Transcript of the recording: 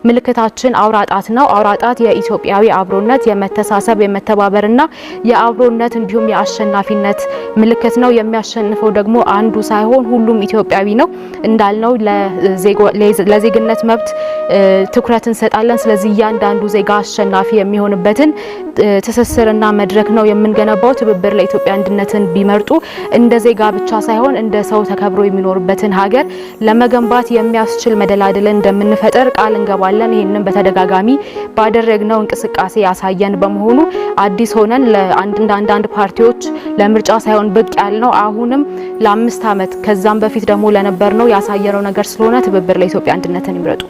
ምልክታችን አውራ ጣት ነው። አውራ ጣት የኢትዮጵያዊ አብሮነት፣ የመተሳሰብ፣ የመተባበርና የአብሮነት እንዲሁም የአሸናፊነት ምልክት ነው። የሚያሸንፈው ደግሞ አንዱ ሳይሆን ሁሉም ኢትዮጵያዊ ነው። እንዳልነው ለዜግነት መብት ትኩረት እንሰጣለን። ስለዚህ እያንዳንዱ ዜጋ አሸናፊ የሚሆንበትን ትስስርና መድረክ ነው የምንገነባው። ትብብር ለኢትዮጵያ አንድነትን ቢመርጡ እንደ ዜጋ ብቻ ሳይሆን እንደ ሰው ተከብሮ የሚኖርበትን ሀገር ለመገንባት የሚያስችል መደላድልን እንደምንፈጥር ቃል እንገባለን። ይህንን በተደጋጋሚ ባደረግነው እንቅስቃሴ ያሳየን በመሆኑ አዲስ ሆነን ለአንዳንድ ፓርቲዎች ለምርጫ ሳይሆን ብቅ ያልነው አሁንም ለ5 ዓመት ከዛም በፊት ደግሞ ለነበርነው ያሳየነው ነገር ስለሆነ ትብብር ለኢትዮጵያ አንድነትን ይምረጡ።